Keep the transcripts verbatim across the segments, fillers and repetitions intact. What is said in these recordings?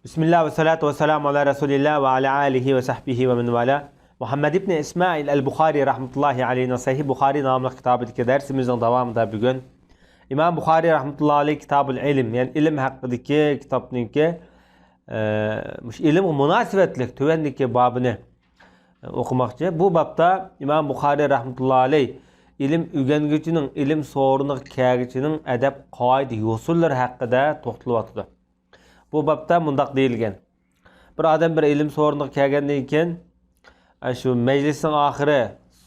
بىسمىللا ۋەسسالاتۇ ۋەسسالامۇ ئالا رەسۇلىللا ۋە ئالا ئالىھى ۋە سەھبىھى ۋە مەن ۋالا. مۇھەممەد ئىبنى ئىسمائىل ئەل بۇخارى رەھمەتۇللاھى ئەلەيھىنىڭ سەھىھ بۇخارى ناملىق كىتابىدىكى دەرسىمىزنىڭ داۋامىدا بۈگۈن ئىمام بۇخارى رەھمەتۇللاھى ئەلەيھ كىتابۇل ئىلم، يەنى ئىلىم ھەققىدىكى كىتابنىڭكى، ئە، مۇشۇ ئىلىمغا مۇناسىۋەتلىك تۆۋەندىكى بابىنى ئوقۇماقچى. بۇ بابتا ئىمام بۇخارى رەھمەتۇللاھى ئەلەيھ ئىلىم ئۆگەنگۈچىنىڭ، ئىلىم سورۇنىغا كەلگۈچىنىڭ ئەدەپ قائىدە يوسۇنلىرى ھەققىدە توختىلىۋاتىدۇ. بۇ بابتا مۇنداق دېيىلگەن: بىر ئادەم بىر ئىلىم سورۇنىغا كەلگەندىن كېيىن، ئە، شۇ مەجلىسنىڭ ئاخىرى،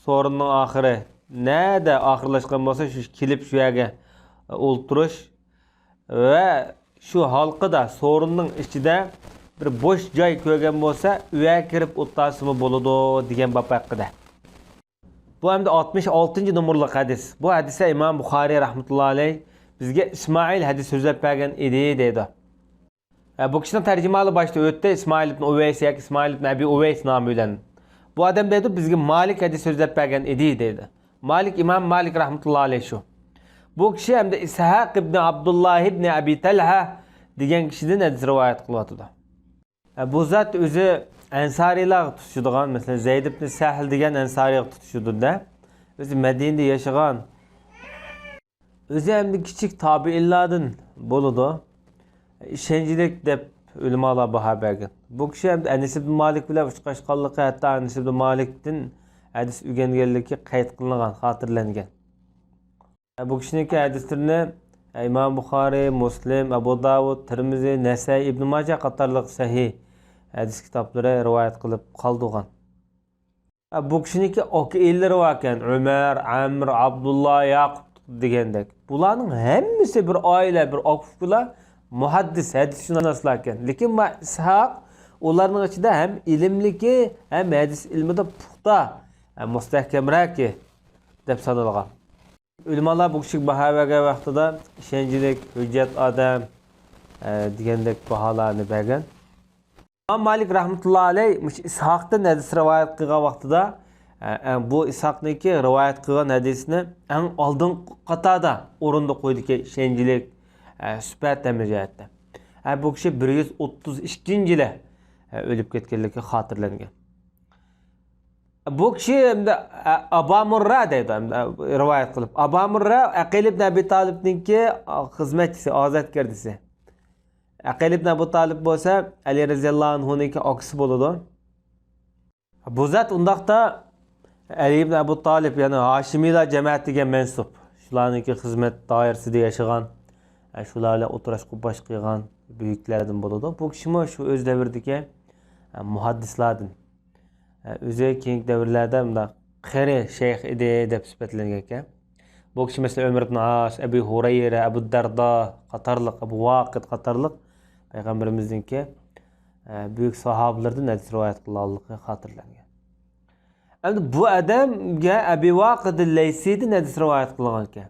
سورۇننىڭ ئاخىرى نەدە ئاخىرلاشقان بولسا، شۇ كېلىپ شۇ يەرگە ئولتۇرۇش ۋە شۇ ھالقىدا، سورۇننىڭ ئىچىدە بىر بوش جاي كۆرگەن بولسا، ئۇ يەرگە كىرىپ ئولتۇرسىمۇ بولىدۇ دېگەن باب ھەققىدە. بۇ ئەمدى ئاتمىش ئالتىنچى نومۇرلۇق ھەدىس. بۇ ھەدىستە ئىمام بۇخارىي رەھمەتۇللا ئەلەيھ بىزگە ئىسمائىل ھەدىس سۆزلەپ بەرگەن ئىدى دەيدۇ. ئە، بۇ كىشىنىڭ تەرجىمىھالى باشتا ئۆتتى، ئىسمائىل ئىبن ئۇۋەيس ياكى ئىسمائىل ئىبن ئەبى ئۇۋەيس نامى بىلەن. بۇ ئادەم دەيدۇ، بىزگە مالىك ھەدىس سۆزلەپ بەرگەن ئىدى دەيدۇ. مالىك، ئىمام مالىك رەھمەتۇللا ئەلەيھ شۇ. بۇ كىشى ئەمدى ئىسھاق ئىبن ئابدۇللا ئىبن ئەبى تەلھە دېگەن كىشىدىن ھەدىس رىۋايەت قىلىۋاتىدۇ. ئە، بۇ زات ئۆزى ئەنسارىيلارغا تۇتىشىدىغان، مەسىلەن، زەيد ئىبن سەھل دېگەن ئەنسارىيغا تۇتىشىدۇ-دە. ئۆزى مەدىنىدە ياشىغان. ئۆزى ئەمدى كىچىك تابىئىنلاردىن بولىدۇ. ئىشەنچلىك دەپ ئۆلىمالار باھا بەرگەن. بۇ كىشى ئەمدى ئەنەس ئىبن مالىك بىلەن ئۇچراشقانلىقى، ھەتتا ئەنەس ئىبن مالىكتىن ھەدىس ئۆگەنگەنلىكى قەيت قىلىنغان، خاتىرىلەنگەن. بۇ كىشىنىڭكى ھەدىسلىرىنى ئىمام بۇخارىي، مۇسلىم، ئەبۇ داۋۇد، تىرمىزى، نەسائىي، ئىبن ماجە قاتارلىق سەھىھ ھەدىس كىتابلىرى رىۋايەت قىلىپ قالدۇرغان. بۇ كىشىنىڭكى ئاكا-ئىنىلىرى باركەن، ئۆمەر، ئەمر، ئابدۇللا، ياقۇپ دېگەندەك. بۇلارنىڭ ھەممىسى بىر ئائىلە، بىر ئاكا-ئۇكىلار مۇھەددىس، ھەدىسشۇناسلاركەن. لېكىن ما ئىسھاق ئۇلارنىڭ ئىچىدە ھەم ئىلىملىكى، ھەم ھەدىس ئىلمىدا پۇختا، ھەم مۇستەھكەمرەكى دەپ سانالغان. ئۆلىمالار بۇ كىشىگە باھا بەرگەن ۋاقتىدا ئىشەنچلىك، ھۆججەت ئادەم، ئە، دېگەندەك باھالارنى بەرگەن. ئىمام مالىك رەھمەتۇللا ئەلەيھ مۇشۇ ئىسھاقتىن ھەدىس رىۋايەت قىلغان ۋاقتىدا، ئە، ئە، بۇ ئىسھاقنىڭكى رىۋايەت قىلغان ھەدىسىنى ئەڭ ئالدىنقى قاتاردا ئورۇندا قويىدىكەن، ئىشەنچلىك، ئە، سۈپەت ھەممە جەھەتتە. ئە، بۇ كىشى بىر يۈز ئوتتۇز ئىككىنچى يىلى، ئە، ئۆلۈپ كەتكەنلىكى خاتىرىلەنگەن. بۇ كىشى ئەمدى، ئە، ئابا مۇررا دەيدۇ، ئەمدى، ئە، رىۋايەت قىلىپ. ئابا مۇررا ئەقىل ئىبن ئەبى تالىپنىڭكى، ئا، خىزمەتچىسى، ئازادگەردىسى. ئەقىل ئىبن ئەبۇ تالىپ بولسا ئەلى رەزىياللاھۇ ئەنھۇنىڭكى ئاكىسى بولىدۇ. بۇ زات ئۇنداقتا ئەلى ئىبن ئەبۇ تالىپ، يەنى ھاشىمىيلار جەمەتىگە مەنسۇپ. شۇلارنىڭكى خىزمەت دائىرىسىدە ياشىغان، ئە، شۇلار بىلەن ئولتۇرۇشقا باش قىلغان بۈيۈكلەردىن بولىدۇ. بۇ كىشىمۇ شۇ ئۆز دەۋرىدىكى، ئە، مۇھەددىسلاردىن. ئە، ئۆزى كېيىنكى دەۋرلەردە مۇنداق قېرى شەيخ ئىدى دەپ سۈپەتلەنگەنكەن. بۇ كىشى، مەسىلەن، ئۆمەر ئىبن ئاس، ئەبۇ ھۇرەيرە، ئەبۇ دەردا قاتارلىق، ئەبۇ ۋاقىد قاتارلىق پەيغەمبىرىمىزنىڭكى، ئە، بۈيۈك ساھابىلىرىدىن ھەدىس رىۋايەت قىلغانلىقى خاتىرىلەنگەن. ئەمدى بۇ ئادەمگە ئەبى ۋاقىد لەيسىدىن ھەدىس رىۋايەت قىلغانىكەن.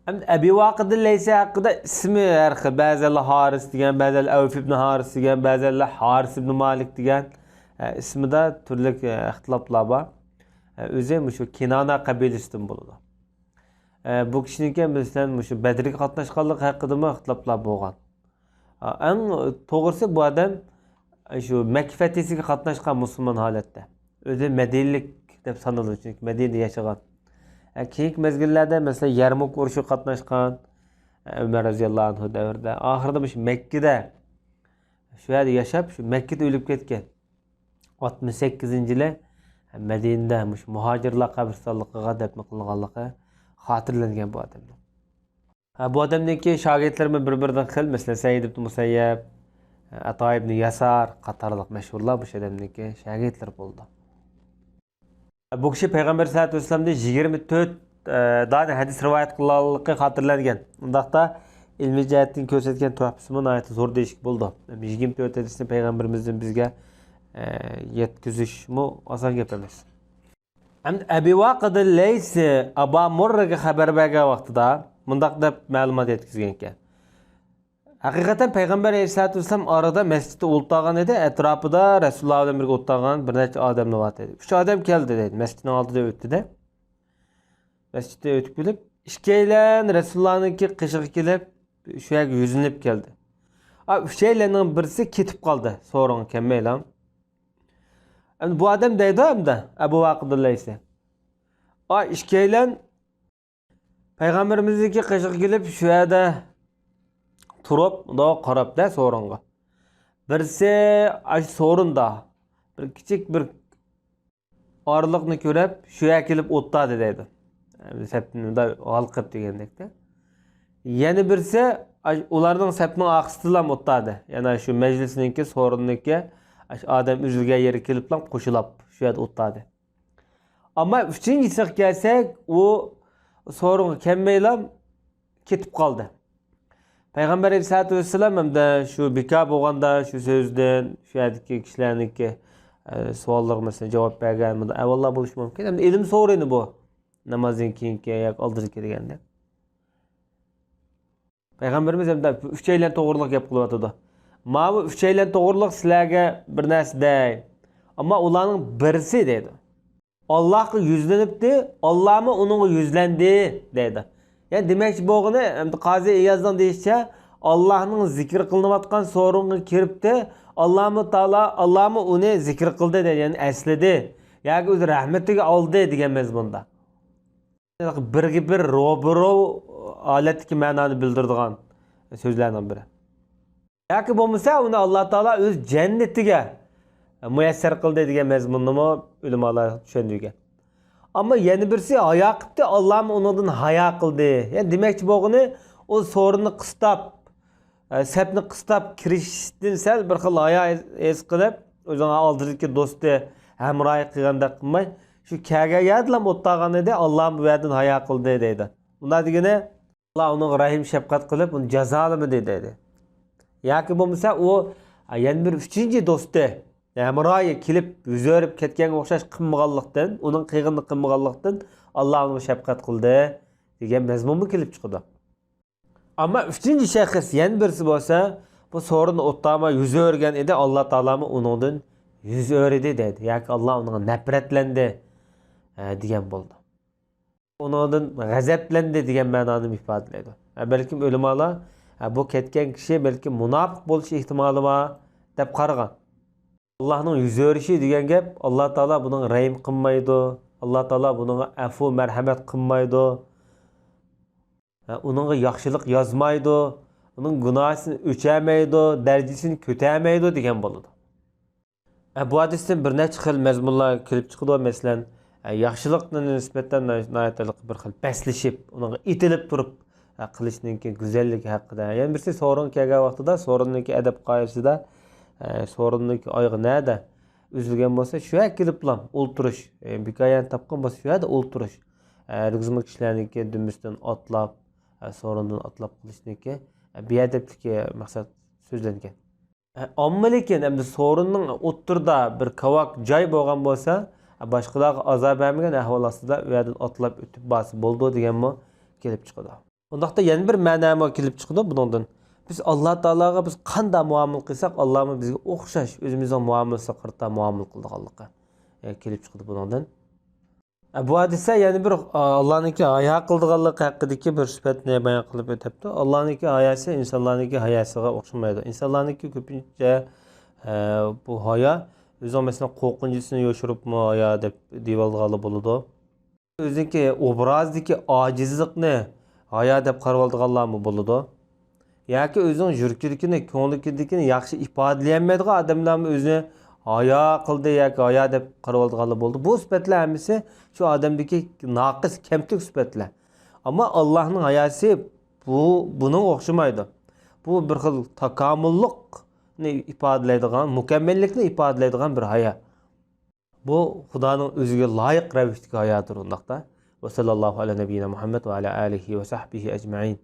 ئەمدى ئەبى ۋاقىد لەيسى ھەققىدە ئىسمى ھەر خىل، بەزىلەر ھارىس دېگەن، بەزىلەر ئەۋف ئىبن ھارىس دېگەن، بەزىلەر ھارىس ئىبن مالىك دېگەن، ئە، ئىسمىدا تۈرلۈك، ئە، ئىختىلاپلار بار. ئە، ئۆزى مۇشۇ كىنانە قەبىلىسىدىن بولىدۇ. ئە، بۇ كىشىنىڭكى، مەسىلەن، مۇشۇ بەدرگە قاتناشقانلىقى ھەققىدىمۇ ئىختىلاپلار بولغان. ئە، ئەڭ توغرىسى، بۇ ئادەم، ئە، شۇ مەككە فەتھىسىگە قاتناشقان مۇسۇلمان ھالەتتە. ئۆزى مەدىنىلىك دەپ سانىلىدۇ، چۈنكى مەدىنىدە ياشىغان. ئە، كېيىنكى مەزگىللەردە، مەسىلەن، يەرمۇك ئۇرۇشىغا قاتناشقان، ئە، ئۆمەر رەزىياللاھۇ ئەنھۇ دەۋرىدە. ئاخىرىدا مۇشۇ مەككىدە شۇ يەردە ياشاپ، شۇ مەككىدە ئۆلۈپ كەتكەن. ئاتمىش سەككىزىنچى يىلى مەدىنىدە مۇشۇ مۇھاجىرلار قەبرىستانلىقىغا دەپنە قىلىنغانلىقى خاتىرىلەنگەن بۇ ئادەمنىڭ. ھە، بۇ ئادەمنىڭكى شاگىرتلىرىمۇ بىر-بىرىدىن خىل، مەسىلەن، سەئىد ئىبن مۇسەييەب، ئاتا ئىبن ياسار قاتارلىق مەشھۇرلار مۇشۇ ئادەمنىڭكى شاگىرتلىرى بولىدۇ. بۇ كىشى پەيغەمبەر سەللەللاھۇ ئەلەيھى ۋەسەللەمدىن يىگىرمە تۆت، ئە، دانە ھەدىس رىۋايەت قىلغانلىقى خاتىرىلەنگەن. ئۇنداقتا ئىلمىي جەھەتتىن كۆرسەتكەن تۆھپىسىمۇ ناھايىتى زور دېيىشكە بولىدۇ. يىگىرمە تۆت ھەدىسنى پەيغەمبىرىمىزدىن بىزگە، ئە، يەتكۈزۈشمۇ ئاسان گەپ ئەمەس. ئەمدى ئەبى ۋاقىد لەيسى ئابا مۇررىگە خەۋەر بەرگەن ۋاقتىدا مۇنداق دەپ مەلۇمات يەتكۈزگەنىكەن. ھەقىقەتەن پەيغەمبەر ئەلەيھىسسالاتۇ ۋەسسالام ئارىدا مەسچىتتە ئولتۇرغان ئىدى، ئەتراپىدا رەسۇلۇللا بىلەن بىرگە ئولتۇرغان بىر نەچچە ئادەملەر بار ئىدى. ئۈچ ئادەم كەلدى دەيدۇ، مەسچىتنىڭ ئالدىدا ئۆتتى-دە. مەسچىتتىن ئۆتۈپ كېلىپ، ئىككىيلەن رەسۇلۇللانىڭكى قېشىغا كېلىپ، شۇ يەرگە يۈزلىنىپ كەلدى. ئا، ئۈچەيلەننىڭ بىرسى كېتىپ قالدى، سورۇنغا كەلمەيلا. ئەمدى بۇ ئادەم دەيدۇ، ئەمدى ئەبۇ ۋاقىدۇللەيسى. ئا، ئىككىيلەن پەيغەمبىرىمىزنىڭكى قېشىغا كېلىپ، شۇ يەردە تۇرۇپ، مۇنداق قاراپتە سورۇنغا. بىرسى ئاشۇ سورۇندا بىر كىچىك بىر ئارىلىقنى كۆرۈپ، شۇ يەرگە كېلىپ ئولتۇردى دەيدۇ. سەپنى مۇنداق ھالقىپ دېگەندەكتە. يەنە بىرسى ئاش-، ئۇلارنىڭ سەپنىڭ ئارقىسىدىلا ئولتۇردى. يەنە شۇ مەجلىسنىڭكى، سورۇننىڭكى، ئاش-، ئادەم ئۈزۈلگەن يېرىگە كېلىپلا قوشۇلاپ شۇ يەردە ئولتۇردى. ئەمما ئۈچىنچىسىگە كەلسەك، ئۇ سورۇنغا كەلمەيلا كېتىپ قالدى. پەيغەمبەر ئەلەيھىسسالاتۇ ۋەسسالام ھەمدە شۇ بىكار بولغاندا شۇ سۆزدىن، شۇ يەردىكى كىشىلەرنىڭكى، ئە، سوئاللىرىغا مەسىلەن جاۋاب بەرگەن، بۇنداق ئەھۋاللار بولۇشى مۇمكىن. ھەمدە ئىلىم سورۇنى بۇ. نامازدىن كېيىنكى ياكى ئالدىدىكى دېگەندە. پەيغەمبىرىمىز ھەمدە ئۈچەيلەن توغرىلىق گەپ قىلىۋاتىدۇ. ماۋۇ ئۈچەيلەن توغرىلىق سىلەرگە بىر نەرسە دەي. ئەمما ئۇلارنىڭ بىرسى دەيدۇ. ئاللاھقا يۈزلىنىپتۇ، ئاللاھمۇ ئۇنىڭغا يۈزلەندى دەيدۇ. يەنى دېمەكچى بولغىنى، ئەمدى قازى ئىيازنىڭ دېيىشىچە، ئاللاھنىڭ زىكرى قىلىنىۋاتقان سورۇنغا كىرىپتۇ، ئاللاھمۇ تائالا، ئاللاھمۇ ئۇنى زىكرى قىلدى دەيدۇ، يەنى ئەسلىدى. ياكى ئۆز رەھمىتىگە ئالدى دېگەن مەزمۇندا. بىرگە بىر روبىرو ھالەتتىكى مەنانى بىلدۈرىدىغان سۆزلەرنىڭ بىرى. ياكى بولمىسا ئۇنى ئاللا تائالا ئۆز جەننىتىگە مۇيەسسەر قىلدى دېگەن مەزمۇننىمۇ ئۆلىمالار چۈشەندۈرگەن. ئەمما يەنە بىرسى ھايا قىپتۇ، ئاللامۇ ئۇنىڭدىن ھايا قىلدى. يەنى دېمەكچى بولغىنى، ئۇ سورۇننى قىستاپ، ئە، سەپنى قىستاپ كىرىشتىن سەل بىر خىل ھايا ھېس قىلىپ، ئۆزىنىڭ ئالدىدىكى دوستى، ھەمراھى قىلغاندەك قىلماي، شۇ كەلگەن يەردىلا ئولتۇرغان ئىدى، ئاللامۇ بۇ يەردىن ھايا قىلدى دەيدۇ. بۇنداق دېگىنى، ئاللا ئۇنىڭغا رەھىم شەپقەت قىلىپ، ئۇنى جازالىمىدى دەيدۇ. ياكى بولمىسا ئۇ، ئا، يەنە بىر ئۈچىنچى دوستى، ھەمراھى كېلىپ يۈز ئۆرۈپ كەتكەنگە ئوخشاش قىلمىغانلىقتىن، ئۇنىڭ قىلغىنىنى قىلمىغانلىقتىن، ئاللا ئۇنىڭغا شەپقەت قىلدى دېگەن مەزمۇنمۇ كېلىپ چىقىدۇ. ئەمما ئۈچىنچى شەخس يەنە بىرسى بولسا، بۇ سورۇندا ئولتۇرماي يۈز ئۆرۈگەن ئىدى، ئاللا تائالامۇ ئۇنىڭدىن يۈز ئۆرۈدى دەيدۇ. ياكى ئاللا ئۇنىڭغا نەپرەتلەندى، ئە، دېگەن بولىدۇ. ئۇنىڭدىن غەزەپلەندى دېگەن مەنانى ئىپادىلەيدۇ. ھە، بەلكىم ئۆلىمالار، ھە، بۇ كەتكەن كىشى بەلكىم مۇناپىق بولۇش ئېھتىمالى بار دەپ قارىغان. ئاللانىڭ يۈز ئۆرۈشى دېگەن گەپ، ئاللا تائالا بۇنىڭغا رەھىم قىلمايدۇ، ئاللا تائالا بۇنىڭغا ئەفۇ، مەرھەمەت قىلمايدۇ، ھە، ئۇنىڭغا ياخشىلىق يازمايدۇ، ئۇنىڭ گۇناھىسىنى ئۆچەلمەيدۇ، دەرىجىسىنى كۆتەرمەيدۇ دېگەن بولىدۇ. ئە، بۇ ھەدىستىن بىر نەچچە خىل مەزمۇنلار كېلىپ چىقىدۇ. مەسىلەن، ئە، ياخشىلىققا نىسبەتەن ناھايىتى بىر خىل بەسلىشىپ، ئۇنىڭغا ئېتىلىپ تۇرۇپ، ئە، قىلىشنىڭكى گۈزەللىكى ھەققىدە. يەنە بىرسى سورۇنغا كەلگەن ۋاقتىدا سورۇننىڭكى ئەدەپ قائىدىسىدە، ئە، سورۇننىڭكى ئايىغى نەدە ئۈزۈلگەن بولسا، شۇ يەرگە كېلىپلا ئولتۇرۇش، ئە، بىكار يەرنى تاپقان بولسا، شۇ يەردە ئولتۇرۇش. ئە، ھەرگىزمۇ كىشىلەرنىڭكى دۈمبىسىدىن ئاتلاپ، ئە، سورۇندىن ئاتلاپ قىلىشنىڭكى، ئە، بىئەدەپلىكى مەقسەت سۆزلەنگەن. ئەمما لېكىن ئەمدى سورۇننىڭ ئوتتۇرىدا بىر كاۋاك جاي بولغان بولسا، باشقىلارغا ئازار بەرمىگەن ئەھۋال ئاستىدا ئۇ يەردىن ئاتلاپ ئۆتۈپ بارسا بولىدۇ دېگەنمۇ كېلىپ چىقىدۇ. ئۇنداقتا يەنە بىر مەنامۇ كېلىپ چىقىدۇ بۇنىڭدىن. بىز ئاللا تائالاغا بىز قانداق مۇئامىلە قىلساق، ئاللامۇ بىزگە ئوخشاش ئۆزىمىزنىڭ مۇئامىلىسىگە قارىتا مۇئامىلە قىلىدىغانلىقى، ئە، كېلىپ چىقىدۇ بۇنىڭدىن. ئە، بۇ ھەدىستە يەنە بىر، ئە، ئاللانىڭكى ھايا قىلىدىغانلىقى ھەققىدىكى بىر سۈپەتنى بايان قىلىپ ئۆتەپتۇ. ئاللانىڭكى ھاياسى ئىنسانلارنىڭكى ھاياسىغا ئوخشىمايدۇ. ئىنسانلارنىڭكى كۆپىنچە، ئە، بۇ ھايا ئۆزىنىڭ، مەسىلەن، قورقۇنچىسىنى يوشۇرۇپمۇ ھايا دەپ دېيىۋالىدىغانلار بولىدۇ. ئۆزىنىڭكى ئوبرازىدىكى ئاجىزلىقنى ھايا دەپ قارىۋالىدىغانلارمۇ بولىدۇ. ياكى ئۆزىنىڭ يۈرىكىدىكىنى، كۆڭلىدىكىنى ياخشى ئىپادىلىيەلمەيدىغان ئادەملەرمۇ ئۆزىنى ھايا قىلدى ياكى ھايا دەپ قارىۋالىدىغانلار بولىدۇ. بۇ سۈپەتلەر ھەممىسى شۇ ئادەمدىكى ناقىس، كەمتۈك سۈپەتلەر. ئەمما ئاللانىڭ ھاياسى بۇ، بۇنىڭغا ئوخشىمايدۇ. بۇ بىر خىل تاكامۇللۇقنى ئىپادىلەيدىغان، مۇكەممەللىكنى ئىپادىلەيدىغان بىر ھايا. بۇ خۇدانىڭ ئۆزىگە لايىق رەۋىشتىكى ھايادۇر ئۇنداقتا. ۋەسەللاللاھۇ ئەلە نەبىييىنا مۇھەممەد ۋە ئەلە ئالىھى ۋە سەھبىھى ئەجمەئىن.